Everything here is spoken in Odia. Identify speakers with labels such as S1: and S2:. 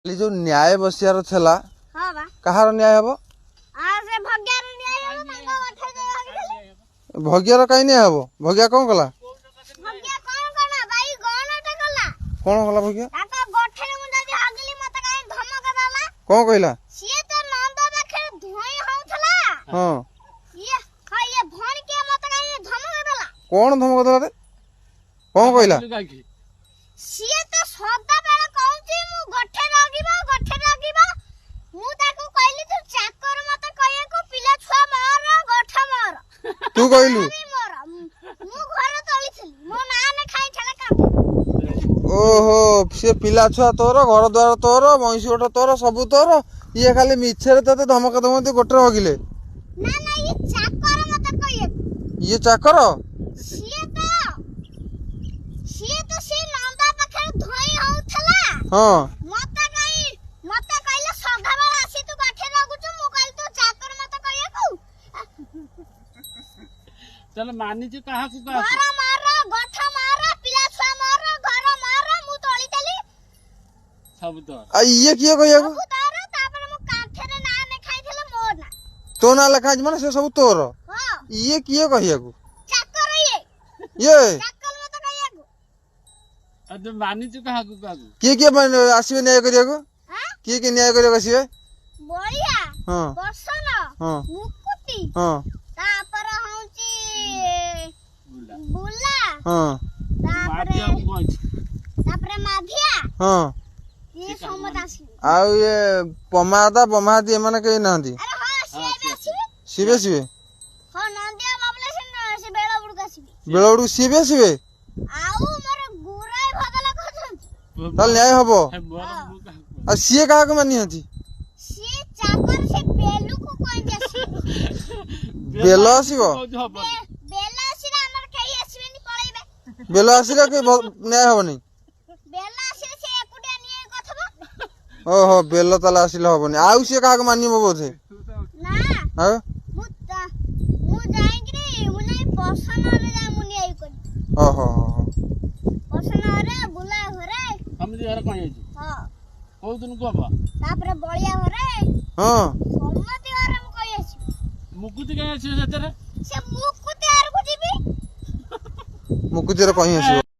S1: କାଲି ଯୋଉ ନ୍ୟାୟ ବସିବାର ଥିଲା,
S2: ହଁ ବା,
S1: କାହାର ନ୍ୟାୟ ହବ?
S2: ଆଉ ସେ ଭଗ୍ୟାର ନ୍ୟାୟ ହବ, ତାଙ୍କ ଗଠରେ ହଗିଥିଲେ।
S1: ଭଗିଆର କାହିଁ ନ୍ୟାୟ ହବ? ଭଗିଆ କଣ କଲା?
S2: ଭଗ୍ୟା କଣ କଲା? ବାଇ ଗଣଟା କଲା।
S1: କଣ କଲା ଭଗିଆ?
S2: ତାଙ୍କ ଗୋଠରେ ମୁଁ ଯଦି ହଗିଲି, ମତେ କାହିଁ ଧମକ ଦେଲା।
S1: କଣ କହିଲା?
S2: ସିଏ ତ ନନ୍ଦ ପାଖରେ ଧୋଇ ହଉଥିଲା।
S1: ହଁ।
S2: ଇଏ ହଁ, ଇଏ ଭଣିକିଆ ମତେ କାହିଁ ଧମକ ଦେଲା।
S1: କଣ ଧମକ ଦେଲା ରେ? କଣ କହିଲା?
S2: ସିଏ ତ ସଦାବେଳେ କହୁଛି ମୁଁ ଗୋଠେ ରଗିବ, ଗୋଠେ ରଗିବ। ମୁଁ ତାକୁ କହିଲି, ତୁ ଚାକର ମତେ କହିବାକୁ? ପିଲା ଛୁଆ ମୋର, ଗୋଠ ମୋର।
S1: ତୁ କହିଲୁ?
S2: ବି ମୋର। ମୁଁ ଘର ତୋଳିଥିଲି, ମୋ ନାଁ ଲେଖା ହେଇଥିଲା କାନ୍ଥରେ।
S1: ଓହୋ, ସିଏ ପିଲା ଛୁଆ ତୋର, ଘର ଦ୍ୱାର ତୋର, ମଇଁଷି ଗୋଟା ତୋର, ସବୁ ତୋର। ଇଏ ଖାଲି ମିଛରେ ତତେ ଧମକ ଧମନ୍ତି ଗୋଟେରେ ହଗିଲେ।
S2: ନା ନା, ଇଏ ଚାକର ମତେ କହିବାକୁ।
S1: ଇଏ ଚାକର?
S2: ସିଏ ତ ସେ ନନ୍ଦ ପାଖରେ ଧୋଇ ହଉଥିଲା।
S1: ହଁ।
S2: ମତେ କାଇଁ ମତେ କହିଲେ, ସଦାବେଳେ ଆସି ତୁ ଗୋଠେ ରଗୁଛୁ। ମୁଁ କହିଲି, ତୁ ଚାକର ମତେ କହିବାକୁ?
S3: ଚାଲ, ମାନିଛୁ କାହାକୁ କାହାକୁ?
S2: ଘର ମୋର, ଗୋଠ ମୋର, ପିଲା ଛୁଆ ମୋର, ଘର ମୋର, ମୁଁ ତୋଳିଥିଲି।
S3: ସବୁ ତ।
S1: ଆଉ ଇଏ କିଏ କହିବାକୁ?
S2: ସବୁ ତାର। ତାପରେ ମୁଁ କାନ୍ଥରେ ନାଁ ଲେଖାଇଥିଲେ, ମୋ ନାଁ।
S1: ତୋ ନାଁ ଲେଖା ହେଇଛି ମାନେ ସେ ସବୁ ତୋର।
S2: ହଁ।
S1: ଇଏ କିଏ କହିବାକୁ?
S2: ଚାକର ଇଏ।
S1: ଇଏ
S2: ଚାକର ମତେ କହିବାକୁ।
S3: ଆଉ ତୁ ମାନିଛୁ କାହାକୁ କାହାକୁ?
S1: କିଏ କିଏ ମାନେ ଆସିବେ ନ୍ୟାୟ କରିବାକୁ?
S2: ଆଁ?
S1: କିଏ କିଏ ନ୍ୟାୟ କରିବାକୁ ଆସିବେ?
S2: ବଳିଆ,
S1: ହଁ,
S2: ବସନ,
S1: ହଁ,
S2: ମୁକୁତି,
S1: ହଁ,
S2: ତାପରେ ହଉଛି
S3: ବୁଲା,
S2: ବୁଲା,
S1: ହଁ,
S2: ତାପରେ
S3: ମାଧିଆକୁ କହିଛି।
S2: ତାପରେ ମାଧିଆ।
S1: ହଁ।
S2: ଇଏ ସମସ୍ତେ ଆସିବେ।
S1: ଆଉ ଇଏ ପମାଦା ବମାହାତି ଏମାନେ କେହି ନାହାନ୍ତି?
S2: ଆରେ ହଁ, ସିଏ ବି ଆସିବେ।
S1: ସିଏ ବି ଆସିବେ?
S2: ହଁ, ନନ୍ଦିଆ ବାବୁଲା, ସେ ବେଳ ବୁଡକୁ ଆସିବେ।
S1: ବେଳ ବେଳକୁ ସିଏ ବି ଆସିବେ।
S2: ଆଉ ମୋର ଗୁରାଇ ଭଦଲ କହୁଛନ୍ତି।
S1: ତାହେଲେ ନ୍ୟାୟ ହବ।
S3: ହେ, ମୋର ମୁଁ କାହାକୁ
S1: ଆଉ ସିଏ କାହାକୁ ମାନିଛନ୍ତି?
S2: ସିଏ ଚାକର, ସେ ବେଲୁକୁ କହିକି ଆସିବେ।
S1: ବେଲ ଆସିବ?
S3: କହୁଛି ହବନି।
S2: ବେଲ ଆସିଲେ ଆମର କେହି ଆସିବେନି, ପଳେଇବେ।
S1: ବେଲ ଆସିଲେ କେହି ନ୍ୟାୟ ହବନି।
S2: ବେଲ ଆସିଲେ ସେ ଏକୁଟିଆ ନିଏ କରିଥିବ।
S1: ଓହୋ, ବେଲ ତାହେଲେ ଆସିଲେ ହବନି। ଆଉ ସିଏ କାହାକୁ ମାନିବ ବୋଧେ?
S2: ନା।
S1: ଆଉ
S2: ମୁଁ ଯାଇକିରି, ମୁଁ ଯାଇ ପସନରେ ଯାଇ ମୁଁ ନ୍ୟାୟ କରିବି।
S1: ଓହୋ ହୋ।
S2: ପସନରେ, ବୁଲା ଘରେ।
S3: ସମିତି ଘରେ କଣ ହେଇଛି?
S2: ହଁ।
S3: କୋଉ ଦିନକୁ ହବ?
S2: ତାପରେ ବଳିଆ ଘରେ।
S1: ହଁ।
S2: ସମସ୍ତି ଘରେ ମୁଁ କହି ଆସିବି।
S3: ମୁକୁତି କାହିଁ ଆସିବ ସେଥିରେ?
S2: ସେ ମୁକୁତି ଆରକୁ ଯିବି।
S1: ମୁକୁତିରେ କହିଁ ଆସିବ?